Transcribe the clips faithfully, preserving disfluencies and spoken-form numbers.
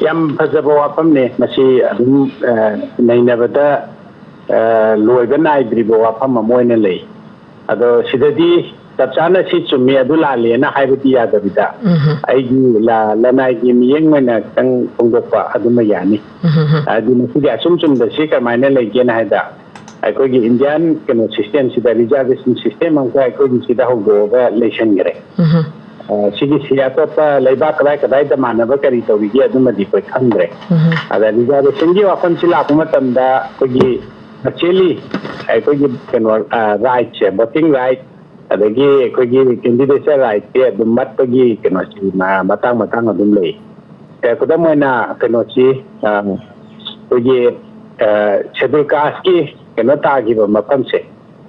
ꯌꯥꯝ ꯐꯖꯕ ꯋꯥꯐꯝꯅꯦ꯫ ꯃꯁꯤ ꯑꯗꯨꯝ ꯅꯩꯅꯕꯗ ꯂꯣꯏꯕ ꯅꯥꯏꯗ꯭ꯔꯤꯕ ꯋꯥꯐꯝ ꯑꯃ ꯑꯣꯏꯅ ꯂꯩ꯫ ꯑꯗꯣ ꯁꯤꯗꯗꯤ ꯆꯞ ꯆꯥꯅ ꯁꯤ ꯆꯨꯝꯃꯤ ꯑꯗꯨ ꯂꯥꯜꯂꯦꯅ ꯍꯥꯏꯕꯗꯤ ꯌꯥꯗꯕꯤꯗ, ꯑꯩꯒꯤ ꯂꯅꯥꯏꯒꯤ ꯃꯤꯠꯌꯦꯡ ꯑꯣꯏꯅ ꯈꯤꯇꯪ ꯐꯣꯡꯗꯣꯛꯄ ꯑꯗꯨꯃ ꯌꯥꯅꯤ꯫ ꯍꯥꯏꯗꯤ ꯃꯁꯤꯒꯤ ꯑꯆꯨꯝ ꯆꯨꯝꯗ ꯁꯤ ꯀꯔꯝꯍꯥꯏꯅ ꯂꯩꯒꯦꯅ ꯍꯥꯏꯗ, ꯑꯩꯈꯣꯏꯒꯤ ꯏꯟꯗꯤꯌꯥꯟ ꯀꯩꯅꯣ ꯁꯤꯁꯇꯦꯝꯁꯤꯗ ꯔꯤꯖꯥꯔꯕꯦꯁꯟ ꯁꯤꯁꯇꯦꯝ ꯑꯃꯈꯛ ꯑꯩꯈꯣꯏꯒꯤ ꯁꯤꯗ ꯍꯧꯗꯣꯛꯑꯒ ꯂꯩꯁꯟꯈ꯭ꯔꯦ꯫ ꯁꯤꯒꯤꯁꯤ ꯑꯇꯣꯞꯄ ꯂꯩꯕꯥꯛ ꯀꯗꯥꯏ ꯀꯗꯥꯏꯗ ꯃꯥꯟꯅꯕ ꯀꯔꯤ ꯇꯧꯔꯤꯒꯦ ꯑꯗꯨꯃꯗꯤ ꯑꯩꯈꯣꯏ ꯈꯪꯗ꯭ꯔꯦ꯫ ꯑꯗ ꯔꯤꯖꯥꯔꯕꯦꯁꯟꯒꯤ ꯋꯥꯐꯝꯁꯤ ꯂꯥꯛꯄ ꯃꯇꯝꯗ ꯑꯩꯈꯣꯏꯒꯤ ꯑꯦꯛꯆꯨꯋꯦꯂꯤ ꯑꯩꯈꯣꯏꯒꯤ ꯀꯩꯅꯣ ꯔꯥꯏꯠꯁꯦ, ꯚꯣꯇꯤꯡ ꯔꯥꯏꯠ, ꯑꯗꯒꯤ ꯑꯩꯈꯣꯏꯒꯤ ꯀꯦꯟꯗꯤꯗꯦꯠꯁ ꯔꯥꯏꯠꯁꯦ ꯑꯗꯨꯝ ꯃꯠꯄꯒꯤ ꯀꯩꯅꯣꯁꯤ ꯃꯇꯥꯡ ꯃꯇꯥꯡ ꯑꯗꯨꯝ ꯂꯩ꯫ ꯈꯨꯗꯝ ꯑꯣꯏꯅ ꯀꯩꯅꯣꯁꯤ ꯑꯩꯈꯣꯏꯒꯤ ꯁꯦꯗꯨꯜ ꯀꯥꯁꯀꯤ ꯀꯩꯅꯣ ꯇꯥꯈꯤꯕ ꯃꯐꯝꯁꯦ,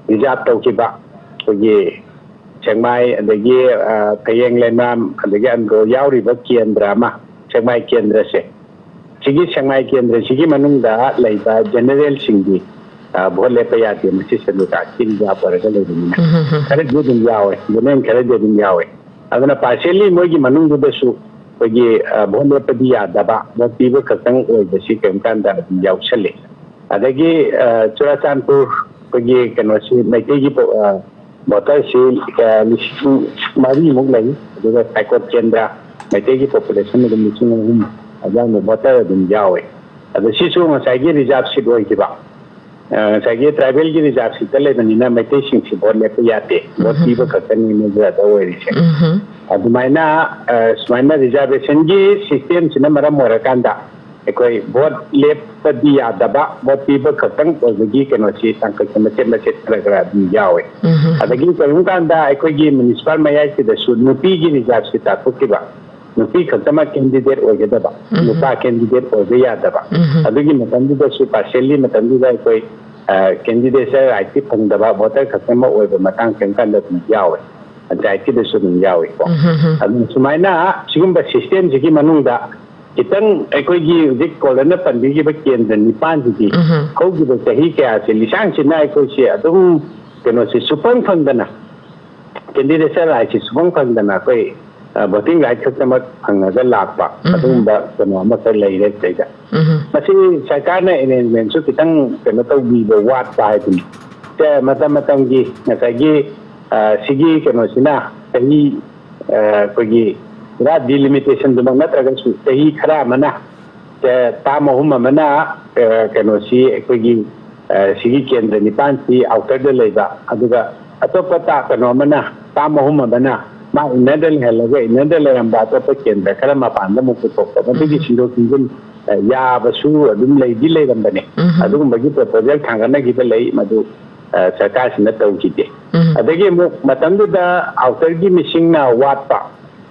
ꯔꯤꯖꯥꯔꯕ ꯇꯧꯈꯤꯕ ꯑꯩꯈꯣꯏꯒꯤ ꯁꯦꯛꯃꯥꯏ, ꯑꯗꯒꯤ ꯐꯌꯦꯡ ꯂꯩꯃꯔꯥꯝ, ꯑꯗꯒꯤ ꯑꯟꯗ꯭ꯔꯣ ꯌꯥꯎꯔꯤꯕ ꯀꯦꯟꯗ꯭ꯔ ꯑꯃ, ꯁꯦꯛꯃꯥꯏ ꯀꯦꯟꯗ꯭ꯔꯁꯦ, ꯁꯤꯒꯤ ꯁꯦꯛꯃꯥꯏ ꯀꯦꯟꯗ꯭ꯔꯁꯤꯒꯤ ꯃꯅꯨꯡꯗ ꯂꯩꯕ ꯖꯦꯅꯦꯔꯦꯜꯁꯤꯡꯗꯤ ꯚꯣꯠ ꯂꯦꯞꯄ ꯌꯥꯗꯦ꯫ ꯃꯁꯤ ꯁꯦꯗꯨꯜ ꯀꯥꯁꯀꯤ ꯔꯤꯖꯥꯔꯕ ꯑꯣꯏꯔꯒ ꯂꯩꯕꯅꯤꯅ ꯈꯔꯗꯤ ꯑꯗꯨꯝ ꯌꯥꯎꯋꯦ, ꯖꯦꯅꯦꯔꯦꯜ ꯈꯔꯗꯤ ꯑꯗꯨꯝ ꯌꯥꯎꯋꯦ꯫ ꯑꯗꯨꯅ ꯄꯥꯔꯁꯤꯌꯦꯜꯂꯤ ꯃꯣꯏꯒꯤ ꯃꯅꯨꯡꯗꯨꯗꯁꯨ ꯑꯩꯈꯣꯏꯒꯤ ꯚꯣꯠ ꯂꯦꯞꯄꯗꯤ ꯌꯥꯗꯕ, ꯚꯣꯠ ꯄꯤꯕ ꯈꯛꯇꯪ ꯑꯣꯏꯕꯁꯤ ꯀꯔꯤꯒꯨꯝꯕ ꯀꯥꯟꯗ ꯑꯗꯨꯝ ꯌꯥꯎꯁꯜꯂꯤ꯫ ꯑꯗꯒꯤ ꯆꯨꯔꯥꯆꯥꯟꯄꯨꯔ ꯑꯩꯈꯣꯏꯒꯤ ꯀꯩꯅꯣꯁꯤ ꯃꯩꯇꯩꯒꯤ ꯚꯣꯇꯔꯁꯤ ꯂꯤꯁꯤꯡ ꯃꯔꯤꯃꯨꯛ ꯂꯩ꯫ ꯑꯗꯨꯒ ꯁꯥꯏꯀꯣꯠ ꯀꯦꯟꯗ꯭ꯔ ꯃꯩꯇꯩꯒꯤ ꯄꯣꯄꯨꯂꯦꯁꯟ ꯑꯗꯨꯝ ꯂꯤꯁꯤꯡ ꯑꯍꯨꯝ ꯑꯗꯨꯋꯥꯏꯃꯨꯛ ꯚꯣꯇꯔ ꯑꯗꯨꯝ ꯌꯥꯎꯋꯦ꯫ ꯑꯗꯣ ꯁꯤꯁꯨ ꯉꯁꯥꯏꯒꯤ ꯔꯤꯖꯥꯔꯕ ꯁꯤꯠ ꯑꯣꯏꯈꯤꯕ, ꯉꯁꯥꯏꯒꯤ ꯇ꯭ꯔꯥꯏꯕꯦꯜꯒꯤ ꯔꯤꯖꯥꯔꯕ ꯁꯤꯠꯇ ꯂꯩꯕꯅꯤꯅ ꯃꯩꯇꯩꯁꯤꯡꯁꯤ ꯚꯣꯠ ꯂꯦꯞꯄ ꯌꯥꯗꯦ, ꯚꯣꯠ ꯄꯤꯕ ꯈꯛꯇꯅꯤ ꯃꯣꯏꯒꯤ ꯑꯗ ꯑꯣꯏꯔꯤꯁꯦ꯫ ꯑꯗꯨꯃꯥꯏꯅ ꯁꯨꯃꯥꯏꯅ ꯔꯤꯖꯥꯔꯕꯦꯁꯟꯒꯤ ꯁꯤꯁꯇꯦꯝꯁꯤꯅ ꯃꯔꯝ ꯑꯣꯏꯔꯀꯥꯟꯗ ꯑꯩꯈꯣꯏ ꯚꯣꯠ ꯂꯦꯞꯄꯗꯤ ꯌꯥꯗꯕ, ꯚꯣꯠ ꯄꯤꯕ ꯈꯛꯇꯪ ꯑꯣꯏꯕꯒꯤ ꯀꯩꯅꯣꯁꯤ ꯇꯥꯡꯀꯛꯁꯦ ꯃꯆꯦꯠ ꯃꯆꯦꯠ ꯈꯔ ꯈꯔ ꯑꯗꯨꯝ ꯌꯥꯎꯋꯦ꯫ ꯑꯗꯒꯤ ꯀꯔꯤꯒꯨꯝꯕ ꯀꯥꯟꯗ ꯑꯩꯈꯣꯏꯒꯤ ꯃ꯭ꯌꯨꯅꯤꯁꯤꯄꯥꯜ ꯃꯌꯥꯏꯁꯤꯗꯁꯨ ꯅꯨꯄꯤꯒꯤ ꯔꯤꯖꯥꯔꯕꯁꯤ ꯇꯥꯊꯣꯛꯈꯤꯕ, ꯅꯨꯄꯤ ꯈꯛꯇꯃꯛ ꯀꯦꯟꯗꯤꯗꯦꯠ ꯑꯣꯏꯒꯗꯕ, ꯅꯨꯄꯥ ꯀꯦꯟꯗꯤꯗꯦꯠ ꯑꯣꯏꯕ ꯌꯥꯗꯕ, ꯑꯗꯨꯒꯤ ꯃꯇꯝꯗꯨꯗꯁꯨ ꯄꯥꯔꯁꯤꯌꯦꯜꯂꯤ ꯃꯇꯝꯗꯨꯗ ꯑꯩꯈꯣꯏ ꯀꯦꯟꯗꯤꯗꯦꯠꯁ ꯔꯥꯏꯠꯁꯤ ꯐꯪꯗꯕ ꯚꯣꯇꯔ ꯈꯛꯇꯃꯛ ꯑꯣꯏꯕ ꯃꯇꯥꯡ ꯀꯔꯤꯝ ꯀꯥꯟꯗ ꯑꯗꯨꯝ ꯌꯥꯎꯋꯦ꯫ ꯄꯟꯆꯥꯌꯠꯀꯤꯗꯁꯨ ꯑꯗꯨꯝ ꯌꯥꯎꯏꯀꯣ꯫ ꯑꯗꯨꯅ ꯁꯨꯃꯥꯏꯅ ꯁꯤꯒꯨꯝꯕ ꯁꯤꯁꯇꯦꯝꯁꯤꯒꯤ ꯃꯅꯨꯡꯗ ꯈꯤꯇꯪ ꯑꯩꯈꯣꯏꯒꯤ ꯍꯧꯖꯤꯛ ꯀꯣꯂꯔꯅ ꯄꯟꯕꯤꯈꯤꯕ ꯀꯦꯟꯗ꯭ꯔ ꯅꯤꯄꯥꯟꯁꯤꯗꯤ ꯍꯧꯈꯤꯕ ꯆꯍꯤ ꯀꯌꯥꯁꯦ ꯂꯤꯁꯥꯡꯁꯤꯟꯅ ꯑꯩꯈꯣꯏꯁꯦ ꯑꯗꯨꯝ ꯀꯩꯅꯣꯁꯦ ꯁꯨꯐꯪ ꯐꯪꯗꯅ, ꯀꯦꯟꯗꯤꯗꯦꯠꯁ ꯔꯥꯏꯠꯁꯦ ꯁꯨꯐꯪ ꯐꯪꯗꯅ ꯑꯩꯈꯣꯏ ꯚꯣꯇꯤꯡ ꯔꯥꯏꯠ ꯈꯛꯇꯃꯛ ꯐꯪꯉꯒ ꯂꯥꯛꯄ, ꯎꯝ꯫ ꯑꯗꯨꯒꯨꯝꯕ ꯀꯩꯅꯣ ꯑꯃꯈꯛ ꯂꯩꯔꯦ ꯁꯤꯗꯩꯗ꯫ ꯎꯝ꯫ ꯃꯁꯤ ꯁꯔꯀꯥꯔꯅ ꯑꯦꯔꯦꯟꯖꯃꯦꯟꯁꯨ ꯈꯤꯇꯪ ꯀꯩꯅꯣ ꯇꯧꯕꯤꯕ ꯋꯥꯠꯄ ꯍꯥꯏꯗꯨꯅꯤ꯫ ꯁꯦ ꯃꯇꯝ ꯃꯇꯝꯒꯤ ꯉꯁꯥꯏꯒꯤ, ꯑ, ꯁꯤꯒꯤ ꯀꯩꯅꯣꯁꯤꯅ ꯆꯍꯤ, ꯑ, ꯑꯩꯈꯣꯏꯒꯤ ꯄꯨꯔꯥ ꯗꯤꯂꯤꯃꯤꯇꯦꯁꯟꯗꯨꯃꯛ ꯅꯠꯇ꯭ꯔꯒꯁꯨ ꯆꯍꯤ ꯈꯔ ꯑꯃꯅ, ꯁꯦ ꯇꯥꯝ ꯑꯍꯨꯝ ꯑꯃꯅ, ꯑ, ꯀꯩꯅꯣꯁꯤ ꯑꯩꯈꯣꯏꯒꯤ, ꯑ, ꯁꯤꯒꯤ ꯀꯦꯟꯗ꯭ꯔ ꯅꯤꯄꯥꯟꯁꯤ ꯑꯥꯎꯇꯔꯗ ꯂꯩꯕ, ꯑꯗꯨꯒ ꯑꯇꯣꯞꯄ ꯇꯥ-, ꯀꯩꯅꯣ ꯑꯃꯅ, ꯇꯥꯝ ꯑꯍꯨꯝ ꯑꯃꯅ ꯃꯥ ꯏꯟꯅꯔꯗ ꯂꯩꯍꯜꯂꯒ ꯏꯟꯅꯔꯗ ꯂꯩꯔꯝꯕ ꯑꯇꯣꯞꯄ ꯀꯦꯟꯗ꯭ꯔ ꯈꯔ ꯃꯄꯥꯟꯗ ꯑꯃꯨꯛ ꯄꯨꯊꯣꯛꯄ, ꯃꯗꯨꯒꯤ ꯎꯝ꯫ ꯁꯤꯟꯗꯣꯛ ꯁꯤꯟꯖꯤꯟ, ꯑ, ꯌꯥꯕꯁꯨ ꯑꯗꯨꯝ ꯂꯩꯗꯤ ꯂꯩꯔꯝꯕꯅꯦ꯫ ꯎꯝ꯫ ꯑꯗꯨꯒꯨꯝꯕꯒꯤ ꯄ꯭ꯔꯣꯄꯣꯖꯦꯜ ꯊꯥꯡꯒꯠꯅꯈꯤꯕ ꯂꯩ, ꯃꯗꯨ, ꯑ, ꯁꯔꯀꯥꯔꯁꯤꯅ ꯇꯧꯈꯤꯗꯦ꯫ ꯎꯝ꯫ ꯑꯗꯒꯤ ꯑꯃꯨꯛ ꯃꯇꯝꯗꯨꯗ ꯑꯥꯎꯇꯔꯒꯤ ꯃꯤꯁꯤꯡꯅ ꯋꯥꯠꯄ,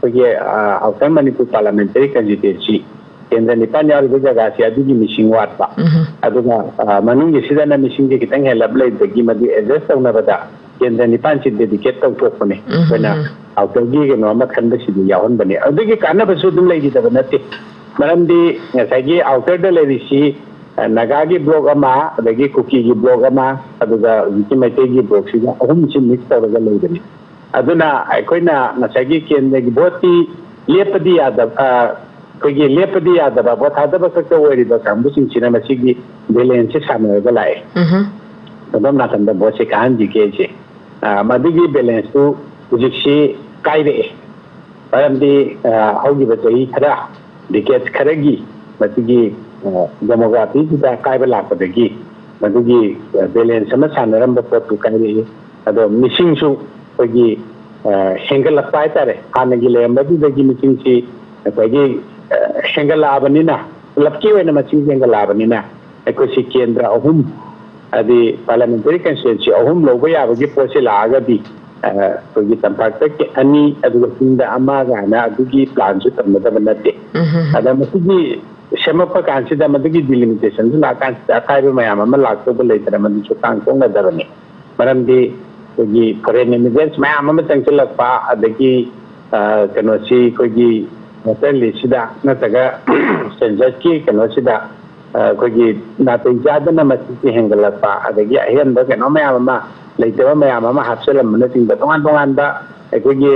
ꯑꯩꯈꯣꯏꯒꯤ, ꯑ, ꯑꯥꯎꯇꯔ ꯃꯅꯤꯄꯨꯔ ꯄꯥꯔꯂꯥꯃꯦꯟꯇꯔꯤ ꯀꯟꯁꯇꯤꯇ꯭ꯋꯦꯟꯁꯤ ꯀꯦꯟꯗ꯭ꯔ ꯅꯤꯄꯥꯟ ꯌꯥꯎꯔꯤꯕ ꯖꯒꯥꯁꯤ ꯑꯗꯨꯒꯤ ꯃꯤꯁꯤꯡ ꯋꯥꯠꯄ, ꯎꯝ꯫ ꯑꯗꯨꯒ, ꯑ, ꯃꯅꯨꯡꯒꯤꯁꯤꯗꯅ ꯃꯤꯁꯤꯡꯁꯦ ꯈꯤꯇꯪ ꯍꯦꯜꯂꯞ ꯂꯩꯕꯗꯒꯤ ꯃꯗꯨ ꯑꯦꯗꯖꯁ ꯇꯧꯅꯕꯗ ꯀꯦꯟꯗ꯭ꯔ ꯅꯤꯄꯥꯟꯁꯤ ꯗꯦꯗꯤꯀꯦꯠ ꯇꯧꯊꯣꯛꯄꯅꯦ꯫ ꯎꯝ꯫ ꯑꯩꯈꯣꯏꯅ ꯑꯥꯎꯇꯔꯒꯤ ꯀꯩꯅꯣ ꯑꯃ ꯈꯟꯕꯁꯤꯗ ꯌꯥꯎꯍꯟꯕꯅꯦ꯫ ꯑꯗꯨꯒꯤ ꯀꯥꯟꯅꯕꯁꯨ ꯑꯗꯨꯝ ꯂꯩꯈꯤꯗꯕ ꯅꯠꯇꯦ꯫ ꯃꯔꯝꯗꯤ ꯉꯁꯥꯏꯒꯤ ꯑꯥꯎꯇꯔꯗ ꯂꯩꯔꯤꯁꯤ, ꯑ, ꯅꯥꯒꯥꯒꯤ ꯕ꯭ꯂꯣꯛ ꯑꯃ, ꯑꯗꯒꯤ ꯀꯨꯀꯤꯒꯤ ꯕ꯭ꯂꯣꯛ ꯑꯃ, ꯑꯗꯨꯒ ꯍꯧꯖꯤꯛꯀꯤ ꯃꯩꯇꯩꯒꯤ ꯕ꯭ꯂꯣꯛꯁꯤꯒ ꯑꯍꯨꯝꯁꯤ ꯃꯤꯛꯁ ꯇꯧꯔꯒ ꯂꯩꯕꯅꯤ꯫ ꯑꯗꯨꯅ ꯑꯩꯈꯣꯏꯅ ꯉꯁꯥꯏꯒꯤ ꯀꯦꯟꯗ꯭ꯔꯒꯤ ꯚꯣꯠꯇꯤ ꯂꯦꯞꯄꯗꯤ ꯌꯥꯗꯕ, ꯑ, ꯑꯩꯈꯣꯏꯒꯤ ꯂꯦꯞꯄꯗꯤ ꯌꯥꯗꯕ, ꯚꯣꯠ ꯊꯥꯗꯕ ꯈꯛꯇ ꯑꯣꯏꯔꯤꯕ ꯀꯥꯡꯕꯨꯁꯤꯡꯁꯤꯅ ꯃꯁꯤꯒꯤ ꯕꯦꯂꯦꯟꯁꯁꯦ ꯁꯥꯟꯅꯔꯒ ꯂꯥꯛꯑꯦ꯫ ꯎꯝ꯫ ꯑꯗꯣꯝ ꯅꯥꯀꯟꯗ ꯚꯣꯠꯁꯦ ꯀꯥꯍꯟꯈꯤꯒꯦ ꯑꯩꯁꯦ꯫ ꯑ, ꯃꯗꯨꯒꯤ ꯕꯦꯂꯦꯟꯁꯇꯨ ꯍꯧꯖꯤꯛꯁꯤ ꯀꯥꯏꯔꯛꯑꯦ꯫ ꯃꯔꯝꯗꯤ, ꯑ, ꯍꯧꯈꯤꯕ ꯆꯍꯤ ꯈꯔ, ꯗꯤꯀꯦꯠ ꯈꯔꯒꯤ ꯃꯁꯤꯒꯤ, ꯑ, ꯗꯦꯃꯣꯒ꯭ꯔꯥꯐꯤꯁꯤꯗ ꯑꯀꯥꯏꯕ ꯂꯥꯛꯄꯗꯒꯤ ꯃꯗꯨꯒꯤ, ꯑ, ꯕꯦꯂꯦꯟꯁ ꯑꯃ ꯁꯥꯟꯅꯔꯝꯕ ꯄꯣꯠꯇꯨ ꯀꯥꯏꯔꯛꯏ꯫ ꯑꯗꯣ ꯃꯤꯁꯤꯡꯁꯨ ꯑꯩꯈꯣꯏꯒꯤ, ꯑ, ꯍꯦꯟꯒꯠꯂꯛꯄ ꯍꯥꯏꯇꯥꯔꯦ꯫ ꯍꯥꯟꯅꯒꯤ ꯂꯩꯔꯝꯕꯗꯨꯗꯒꯤ ꯃꯤꯁꯤꯡꯁꯤ ꯉꯁꯥꯏꯒꯤ, ꯑ, ꯍꯦꯟꯒꯠꯂꯛꯑꯕꯅꯤꯅ, ꯄꯨꯂꯞꯀꯤ ꯑꯣꯏꯅ ꯃꯁꯤꯡ ꯍꯦꯟꯒꯠꯂꯛꯑꯕꯅꯤꯅ, ꯑꯩꯈꯣꯏꯁꯤ ꯀꯦꯟꯗ꯭ꯔ ꯑꯍꯨꯝ, ꯍꯥꯏꯗꯤ ꯄꯥꯔꯂꯤꯌꯥꯃꯦꯟꯇꯔꯤ ꯀꯟꯁꯇꯤꯇ꯭ꯋꯦꯟꯁꯤ ꯑꯍꯨꯝ ꯂꯧꯕ ꯌꯥꯕꯒꯤ ꯄꯣꯠꯁꯤ ꯂꯥꯛꯑꯒꯗꯤ, ꯑ, ꯑꯩꯈꯣꯏꯒꯤ ꯇꯝꯄꯥꯛꯇ ꯀꯦ-, ꯑꯅꯤ, ꯑꯗꯨꯒ ꯆꯤꯡꯗ ꯑꯃ ꯀꯥꯏꯅ ꯑꯗꯨꯒꯤ ꯄ꯭ꯂꯥꯟꯁꯨ ꯇꯝꯒꯗꯕ ꯅꯠꯇꯦ꯫ ꯎꯝ꯫ ꯑꯗ ꯃꯁꯤꯒꯤ ꯁꯦꯝꯃꯛꯄ ꯀꯥꯟꯁꯤꯗ, ꯃꯗꯨꯒꯤ ꯗꯤꯂꯤꯃꯤꯇꯦꯁꯟꯗꯨ ꯂꯥꯛꯀꯥꯟꯁꯤꯗ ꯑꯀꯥꯏꯕ ꯃꯌꯥꯝ ꯑꯃ ꯂꯥꯛꯇꯧꯕ ꯂꯩꯇꯅ ꯃꯗꯨꯁꯨ ꯇꯥꯡꯊꯣꯛꯅꯗꯕꯅꯤ꯫ ꯃꯔꯝꯗꯤ ꯑꯩꯈꯣꯏꯒꯤ ꯐꯣꯔꯦꯟ ꯏꯃꯤꯒ꯭ꯔꯦꯟꯁ ꯃꯌꯥꯝ ꯑꯃ ꯆꯪꯁꯤꯜꯂꯛꯄ, ꯑꯗꯒꯤ, ꯑ, ꯀꯩꯅꯣꯁꯤ ꯑꯩꯈꯣꯏꯒꯤ ꯚꯣꯇꯔ ꯂꯤꯁꯁꯤꯗ ꯅꯠꯇ꯭ꯔꯒ ꯁꯦꯟꯁꯁꯀꯤ ꯀꯩꯅꯣꯁꯤꯗ ꯑꯩꯈꯣꯏꯒꯤ ꯅꯥꯇꯩ ꯆꯥꯗꯅ ꯃꯁꯤꯁꯦ ꯍꯦꯟꯒꯠꯂꯛꯄ, ꯑꯗꯒꯤ ꯑꯍꯦꯟꯕ ꯀꯩꯅꯣ ꯃꯌꯥꯝ ꯑꯃ, ꯂꯩꯇꯕ ꯃꯌꯥꯝ ꯑꯃ ꯍꯥꯞꯆꯤꯜꯂꯝꯕꯅꯆꯤꯡꯕ, ꯇꯣꯉꯥꯟ ꯇꯣꯉꯥꯟꯕ ꯑꯩꯈꯣꯏꯒꯤ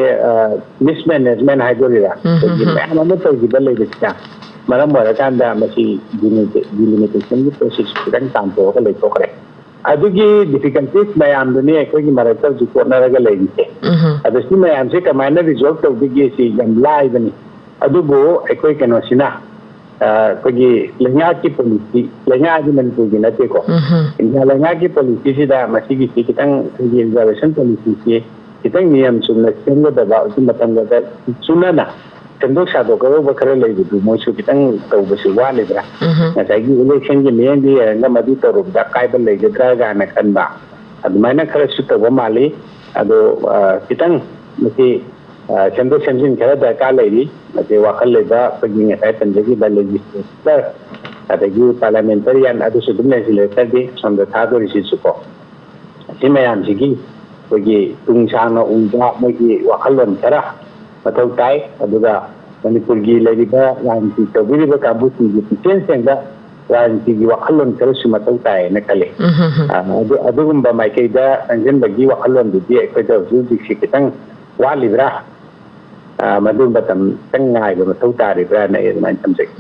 ꯃꯤꯁꯃꯦꯅꯦꯖꯃꯦꯟ ꯍꯥꯏꯗꯣꯔꯤꯔꯥ, ꯑꯩꯈꯣꯏꯒꯤ ꯃꯌꯥꯝ ꯑꯃ ꯇꯧꯈꯤꯕ ꯂꯩꯕꯁꯤꯅ ꯃꯔꯝ ꯑꯣꯏꯔꯀꯥꯟꯗ ꯃꯁꯤ ꯗꯤꯂꯤꯃꯤꯇꯦꯁꯟꯒꯤ ꯄ꯭ꯔꯣꯁꯦꯁ ꯈꯤꯇꯪ ꯇꯥꯟꯊꯣꯛꯑꯒ ꯂꯩꯊꯣꯛꯈ꯭ꯔꯦ꯫ ꯑꯗꯨꯒꯤ ꯗꯤꯐꯤꯀꯜꯇꯤꯁ ꯃꯌꯥꯝꯗꯨꯅꯤ ꯑꯩꯈꯣꯏꯒꯤ ꯃꯔꯛꯇ ꯍꯧꯖꯤꯛ ꯍꯣꯠꯅꯔꯒ ꯂꯩꯔꯤꯁꯦ꯫ ꯑꯗꯣ ꯁꯤ ꯃꯌꯥꯝꯁꯦ ꯀꯃꯥꯏꯅ ꯔꯤꯖꯣꯜꯕ ꯇꯧꯗꯒꯦ ꯁꯤ ꯌꯥꯝ ꯂꯥꯏꯕꯅꯤ꯫ ꯑꯗꯨꯕꯨ ꯑꯩꯈꯣꯏ ꯀꯩꯅꯣꯁꯤꯅ, ꯑ, ꯑꯩꯈꯣꯏꯒꯤ ꯂꯩꯉꯥꯛꯀꯤ ꯄꯣꯂꯤꯁꯤ, ꯂꯩꯉꯥꯛ ꯍꯥꯏꯗꯤ ꯃꯅꯤꯄꯨꯔꯒꯤ ꯅꯠꯇꯦꯀꯣ, ꯏꯟꯗꯤꯌꯥ ꯂꯩꯉꯥꯛꯀꯤ ꯄꯣꯂꯤꯁꯤꯁꯤꯗ ꯃꯁꯤꯒꯤꯁꯤ ꯈꯤꯇꯪ, ꯑꯩꯈꯣꯏꯒꯤ ꯔꯤꯖꯥꯔꯕꯦꯁꯟ ꯄꯣꯂꯤꯁꯤꯁꯤ ꯈꯤꯇꯪ ꯅꯤꯌꯝ ꯆꯨꯝꯅ ꯁꯦꯝꯒꯗꯕ, ꯑꯗꯨ ꯃꯇꯝꯒ ꯆꯨꯅꯅ ꯁꯦꯝꯗꯣꯛ ꯁꯥꯗꯣꯛꯀꯗꯧꯕ ꯈꯔ ꯂꯩꯕꯗꯨ ꯃꯣꯏꯁꯨ ꯈꯤꯇꯪ ꯇꯧꯕꯁꯤ ꯋꯥꯠꯂꯤꯕ꯭ꯔꯥ? ꯉꯁꯥꯏꯒꯤ ꯏꯂꯦꯛꯁꯟꯒꯤ ꯃꯤꯠꯌꯦꯡꯗ ꯌꯦꯡꯉꯒ ꯃꯗꯨ ꯇꯧꯔꯨꯕꯗ ꯑꯀꯥꯏꯕ ꯂꯩꯒꯗ꯭ꯔꯥ ꯀꯥꯏꯅ ꯈꯟꯕ, ꯑꯗꯨꯃꯥꯏꯅ ꯈꯔꯁꯨ ꯇꯧꯕ ꯃꯥꯜꯂꯤ꯫ ꯑꯗꯣ, ꯑ, ꯈꯤꯇꯪ ꯃꯁꯤ, ꯑ, ꯁꯦꯝꯗꯣꯛ ꯁꯦꯝꯖꯤꯟ ꯈꯔ ꯗꯔꯀꯥꯔ ꯂꯩꯔꯤ꯫ ꯃꯁꯤ ꯋꯥꯈꯜ ꯂꯩꯕ ꯑꯩꯈꯣꯏꯒꯤ ꯉꯁꯥꯏ ꯄꯟꯖꯈꯤꯕ ꯂꯦꯖꯤꯁꯂꯦꯆꯔ, ꯑꯗꯒꯤ ꯄꯥꯔꯂꯥꯃꯦꯟꯇꯔꯤꯌꯥꯟ, ꯑꯗꯨꯁꯨ ꯑꯗꯨꯝ ꯂꯦꯖꯤꯁꯂꯦꯆꯔꯗꯤ ꯁꯣꯝꯗ ꯊꯥꯗꯣꯔꯤꯁꯤꯁꯨꯀꯣ꯫ ꯑꯁꯤ ꯃꯌꯥꯝꯁꯤꯒꯤ ꯑꯩꯈꯣꯏꯒꯤ ꯇꯨꯡ ꯁꯥꯡꯅ ꯎꯕ ꯃꯣꯏꯒꯤ ꯋꯥꯈꯜꯂꯣꯟ ꯈꯔ ꯃꯊꯧ ꯇꯥꯏ꯫ ꯑꯗꯨꯒ ꯃꯅꯤꯄꯨꯔꯒꯤ ꯂꯩꯔꯤꯕ ꯔꯥꯖꯅꯤꯇꯤ ꯇꯧꯕꯤꯔꯤꯕ ꯀꯥꯡꯕꯨꯁꯤꯡꯒꯤ ꯄꯨꯛꯆꯦꯜ ꯁꯦꯡꯕ ꯔꯥꯖꯅꯤꯇꯤꯒꯤ ꯋꯥꯈꯜꯂꯣꯟ ꯈꯔꯁꯨ ꯃꯊꯧ ꯇꯥꯏꯅ ꯈꯜꯂꯤ꯫ ꯑ, ꯑꯗꯨ, ꯑꯗꯨꯒꯨꯝꯕ ꯃꯥꯏꯀꯩꯗ ꯆꯪꯁꯤꯟꯕꯒꯤ ꯋꯥꯈꯜꯂꯣꯟꯗꯨꯗꯤ ꯑꯩꯈꯣꯏꯗ ꯍꯧꯖꯤꯛ ꯍꯧꯖꯤꯛꯁꯤ ꯈꯤꯇꯪ ꯋꯥꯠꯂꯤꯕ꯭ꯔꯥ? ꯑ, ꯃꯗꯨ ꯃꯇꯝ ꯈꯤꯇꯪ ꯉꯥꯏꯕ ꯃꯊꯧ ꯇꯥꯔꯤꯕ꯭ꯔꯥꯅ ꯑꯩ ꯑꯗꯨꯃꯥꯏꯅ ꯊꯝꯖꯒꯦ꯫